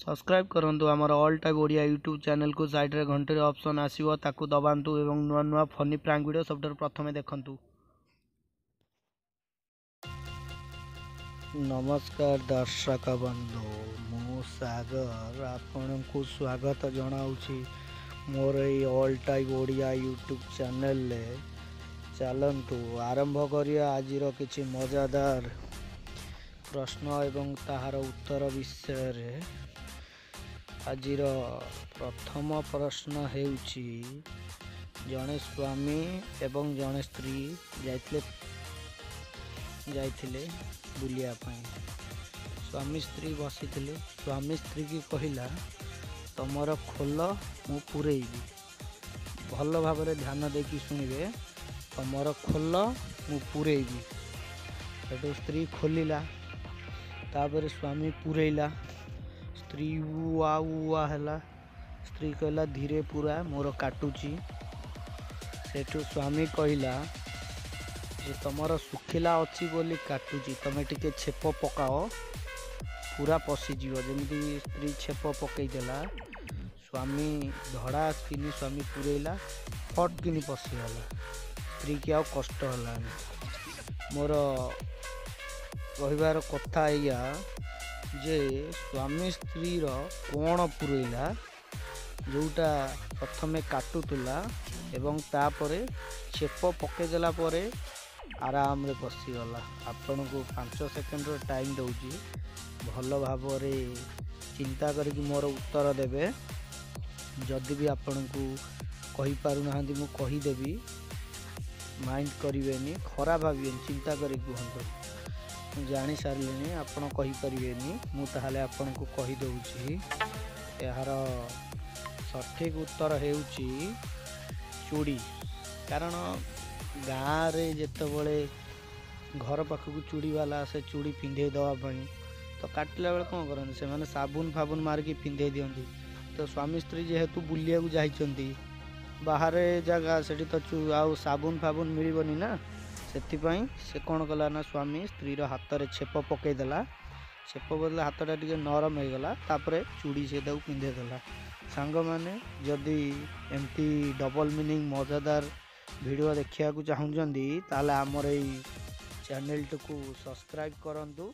Subscribe କରନ୍ତୁ ଆମର all type Odia YouTube ଚ୍ୟାନେଲକୁ। ସାଇଡ଼୍ରେ ଘଣ୍ଟିର ଅପସନ୍ ଆସିବ, ତାକୁ ଦବାନ୍ତୁ ଏବଂ ନୂଆ ନୂଆ ଫନି ପ୍ରାଙ୍କ ଭିଡ଼ିଓ ସବୁଠାରୁ ପ୍ରଥମେ ଦେଖନ୍ତୁ। ନମସ୍କାର ଦର୍ଶକ ବନ୍ଧୁ, ମୁଁ ସାଗର ଆପଣଙ୍କୁ ସ୍ୱାଗତ ଜଣାଉଛି ମୋର ଏଇ ଅଲ୍ ଟାଇପ୍ ଓଡ଼ିଆ ୟୁଟ୍ୟୁବ୍ ଚ୍ୟାନେଲରେ। ଚାଲନ୍ତୁ ଆରମ୍ଭ କରିବା ଆଜିର କିଛି ମଜାଦାର ପ୍ରଶ୍ନ ଏବଂ ତାହାର ଉତ୍ତର ବିଷୟରେ। ଆଜିର ପ୍ରଥମ ପ୍ରଶ୍ନ ହେଉଛି, ଜଣେ ସ୍ୱାମୀ ଏବଂ ଜଣେ ସ୍ତ୍ରୀ ଯାଇଥିଲେ ବୁଲିବା ପାଇଁ। ସ୍ୱାମୀ ସ୍ତ୍ରୀ ବସିଥିଲେ। ସ୍ୱାମୀ ସ୍ତ୍ରୀକି କହିଲା, ତମର ଖୋଲ ମୁଁ ପୂରେଇବି। ଭଲ ଭାବରେ ଧ୍ୟାନ ଦେଇକି ଶୁଣିବେ। ତମର ଖୋଲ ମୁଁ ପୂରେଇବି। ସେଠୁ ସ୍ତ୍ରୀ ଖୋଲିଲା, ତାପରେ ସ୍ୱାମୀ ପୂରେଇଲା। ସ୍ତ୍ରୀ ଉଆ ଉଆ ହେଲା। ସ୍ତ୍ରୀ କହିଲା, ଧୀରେ ପୂରା, ମୋର କାଟୁଛି। ସେଠୁ ସ୍ୱାମୀ କହିଲା ଯେ ତମର ଶୁଖିଲା ଅଛି ବୋଲି କାଟୁଛି, ତମେ ଟିକେ ଛେପ ପକାଅ, ପୁରା ପଶିଯିବ। ଯେମିତି ସ୍ତ୍ରୀ ଛେପ ପକେଇଦେଲା, ସ୍ୱାମୀ ଧଡ଼ା କିନି ସ୍ୱାମୀ ପୂରେଇଲା, ଫଟ୍ କିନି ପଶିଗଲା। ସ୍ତ୍ରୀକି ଆଉ କଷ୍ଟ ହେଲାନି। ମୋର କହିବାର କଥା ଏଇଆ ଯେ ସ୍ୱାମୀ ସ୍ତ୍ରୀର କ'ଣ ପୂରେଇଲା ଯେଉଁଟା ପ୍ରଥମେ କାଟୁଥିଲା ଏବଂ ତାପରେ ଛେପ ପକେଇଦେଲା ପରେ ଆରାମରେ ପଶିଗଲା? ଆପଣଙ୍କୁ 5 ସେକେଣ୍ଡର ଟାଇମ୍ ଦେଉଛି, ଭଲ ଭାବରେ ଚିନ୍ତା କରିକି ମୋର ଉତ୍ତର ଦେବେ। ଯଦି ବି ଆପଣଙ୍କୁ କହିପାରୁନାହାନ୍ତି, ମୁଁ କହିଦେବି। ମାଇଣ୍ଡ କରିବେନି, ଖରାପ ଭାବିବେନି, ଚିନ୍ତା କରିକି କୁହନ୍ତୁ। ମୁଁ ଜାଣିସାରିଲିଣି ଆପଣ କହିପାରିବେନି। ମୁଁ ତାହେଲେ ଆପଣଙ୍କୁ କହିଦେଉଛି, ଏହାର ସଠିକ୍ ଉତ୍ତର ହେଉଛି ଚୁଡ଼ି। କାରଣ ଗାଁରେ ଯେତେବେଳେ ଘର ପାଖକୁ ଚୁଡ଼ିବାଲା ଆସେ ଚୁଡ଼ି ପିନ୍ଧେଇ ଦେବା ପାଇଁ, ତ କାଟିଲା ବେଳେ କ'ଣ କରନ୍ତି ସେମାନେ? ସାବୁନ ଫାବୁନ ମାରିକି ପିନ୍ଧେଇ ଦିଅନ୍ତି। ତ ସ୍ୱାମୀ ସ୍ତ୍ରୀ ଯେହେତୁ ବୁଲିବାକୁ ଯାଇଛନ୍ତି ବାହାରେ ଜାଗା, ସେଠି ତ ଆଉ ସାବୁନ ଫାବୁନ ମିଳିବନି ନା। ସେଥିପାଇଁ ସେ କ'ଣ କଲା ନା, ସ୍ୱାମୀ ସ୍ତ୍ରୀର ହାତରେ ଛେପ ପକେଇଦେଲା। ଛେପ ବଦଲେ ହାତଟା ଟିକେ ନରମ ହେଇଗଲା, ତାପରେ ଚୁଡ଼ି ସେ ତାକୁ ପିନ୍ଧେଇ ଦେଲା। ସାଙ୍ଗମାନେ, ଯଦି ଏମିତି ଡବଲ୍ ମିନିଂ ମଜାଦାର ଭିଡ଼ିଓ ଦେଖିବାକୁ ଚାହୁଁଛନ୍ତି, ତାହେଲେ ଆମର ଏଇ ଚ୍ୟାନେଲଟିକୁ ସବସ୍କ୍ରାଇବ୍ କରନ୍ତୁ।